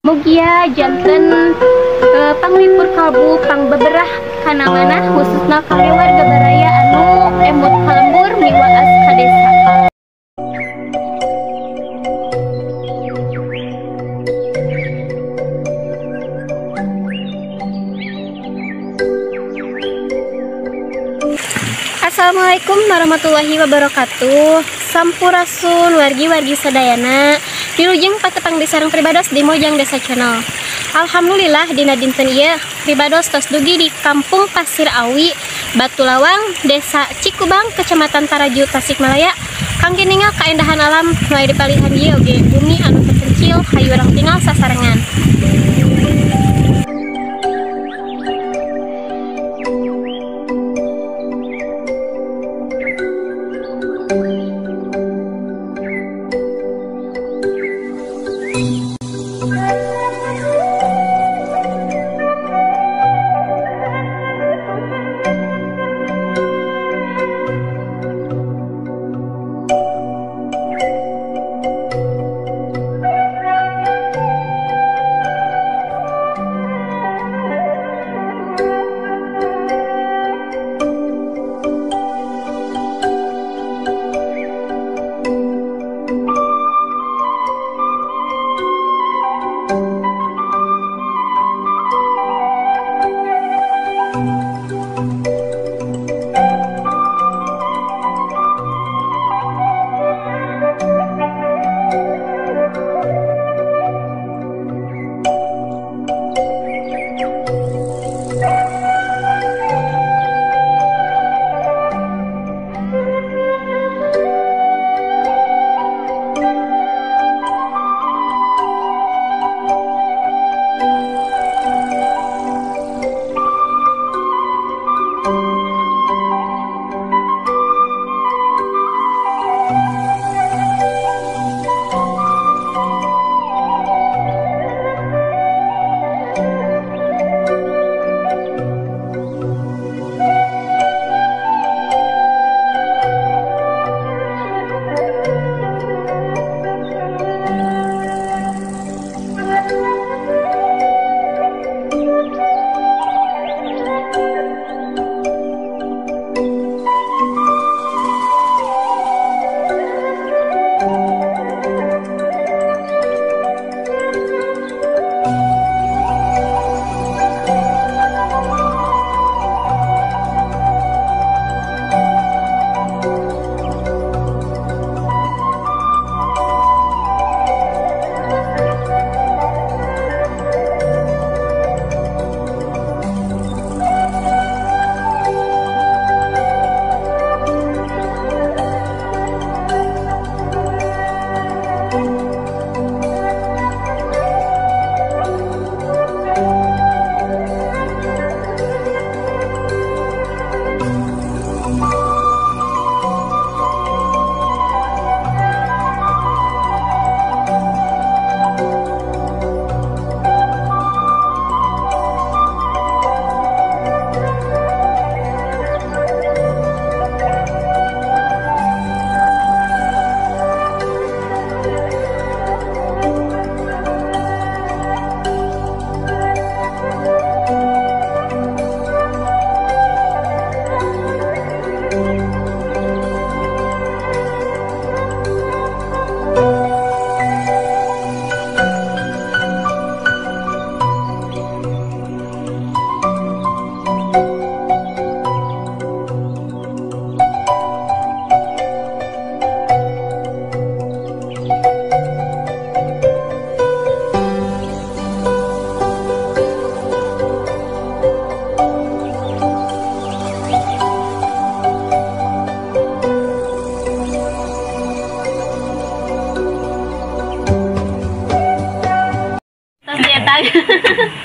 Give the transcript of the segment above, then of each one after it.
Mugia janten panglipur kalbu pangbeberah kana manah khususna kangge warga baraya anu emut ka lembur miwaas ka desa. Assalamualaikum warahmatullahi wabarakatuh. Sampurasun wargi-wargi sadayana. Wilujeng patepang di sareng pribados di Mojang Desa Channel. Alhamdulillah dina dinten ieu pribados tos dugi di Kampung Pasir Awi, Batu Lawang, Desa Cikubang, Kecamatan Taraju, Tasikmalaya. Kangge ningal kaendahan alam nu aya dipalihan ieu oge bumi anu terpencil hayu urang tinggal sasarengan.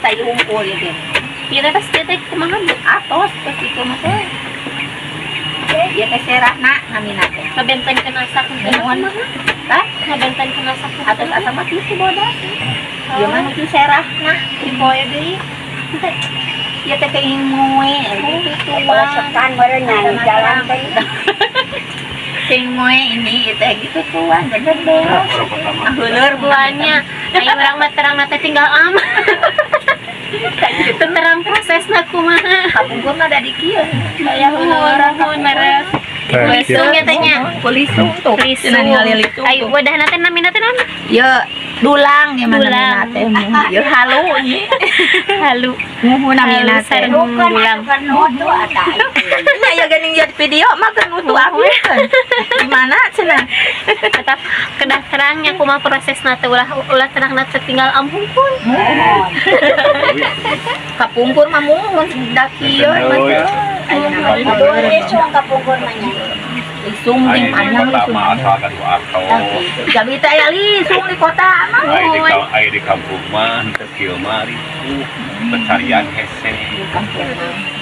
Saya unggul ya deh. Iya teh pas teh kumaha atos pas itu mah teh. Ieu teh serahna namina teh. Ngabenten kana sak nuhun mah. Tah ngabenten kana sak atos asa mah kitu bodas. Ieu mah nu serahna dipoe deui. Ieu teh keuing moe kitu mah. Sekan meureun nya jalan teh. Sing moe ini itu gitu tuan bener deh. Heuleur buannya. Ayo urang mah terang teh tinggal am. Gitu terang prosesna kumaha. Kapungkur mah da di kieu. Aya heuleur nuhun meres. Lisung ya teh nya. Lisung tuh. Cenah ningali lisung. Ayo wadahna teh namina teh naon? Ya dulang ya mana teh. Ya halu nya. Halu. Muhun namina teh. Dulang. Nutu ata. Nya ya geuning ieu video mah keur nutu aku. Di mana cenah? Tetap kedah terangnya kumaha prosesna teh ulah ulah terangna teh tinggal am hungkul. Kapungkur mah muhun da kieu mah. Ayeuna kapungkur mah nya. Lisung jeung panjang lisung. Jadi teh aya lisung di kota mah. Aya di kampung mah henteu kieu mah ripuh pencarian hese. Di kampung mah.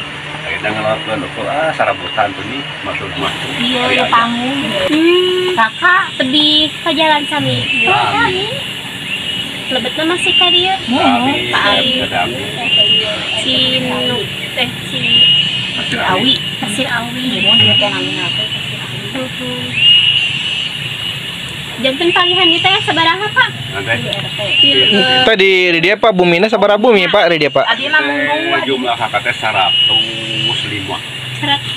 Ayeuna ngalakukeun ukur sarabutan tuh nih masuk-masuk. Iya, panggung. Kakak tebih ka jalan sami. Sami. Lebetna masih ka dieu. Sami. Si nu teh si Pasir Awi. Pasir Awi. Mun ieu teh namina teh Pasir Awi. Janten palihan ieu teh sabaraha, Pak? Tadi di dia Pak bumina sabaraha bumi Pak di dia Pak? Abi mah mung jumlah kakak teh 105.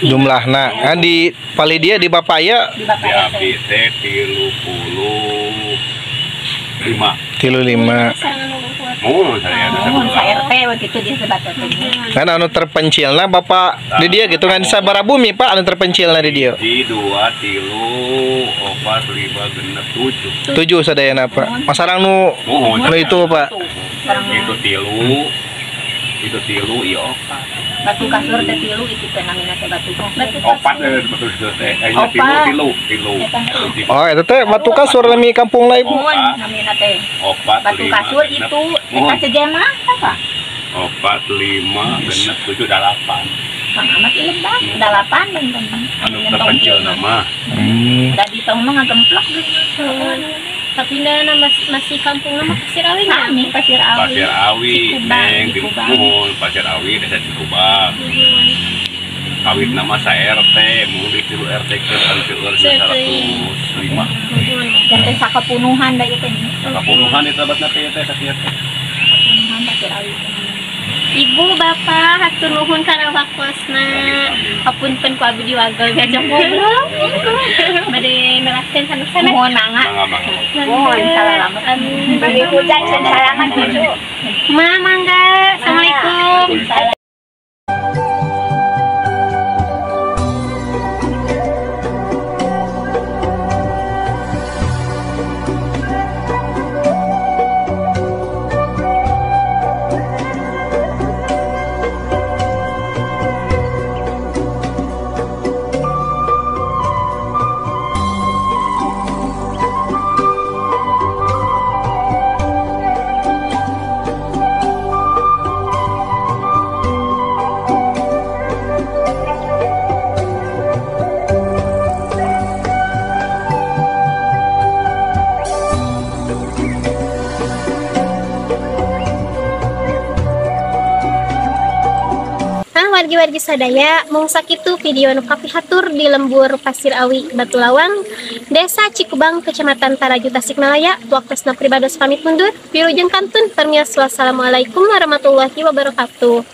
Jumlahna kan di pali dia di Bapak ya? Di Bapak ya abi teh 35. 35. Oh, saya ada RT begitu dia sebat teh. Kan anu terpencilna Bapak di dia gitu kan sabaraha bumi Pak anu terpencilna di dia? 1 2 3 4 5 6 7. 7 sadayana Pak. Masarang nu nu itu Pak. Itu tilu. Itu tilu ieu opat. Batu kasur teh tilu itu teh namina teh batu kasur. Opat batu kasur teh. Tilu tilu tilu. Oh, itu teh batu kasur nami kampung lain. Namina teh. Opat batu kasur itu eta cejema apa? 4 5 6 7 8. Kang amat lebak 8 benten. Anu terpencil nama. Da di tong mah ngagemplok gitu. Tapi dah masih kampung nama Pasir Awi nya? Kami Pasir Awi. Pasir Awi, neng di Muhun, Pasir Awi desa Cikubang. Kawit nama sa RT, mun di tilu RT ke anu 105. Janten sakapunuhan da ieu teh. Sakapunuhan eta batna teh teh sakieu teh. Sakapunuhan Pasir Awi. Ibu bapak hatur nuhun kana waktosna. Hapunten ku abdi wagel diajak ngobrol. Bade neraskeun sanes-sanes. Nuhun mangga. Nuhun salamet. Amin. Bade hujan salamet cucu. Ma mangga. Assalamualaikum. Wargi-wargi sadaya mung sakitu video nu kapihatur di lembur Pasir Awi Batulawang Desa Cikubang Kecamatan Taraju Tasikmalaya. Waktosna pribados pamit mundur wilujeng kantun permios. Wassalamualaikum warahmatullahi wabarakatuh.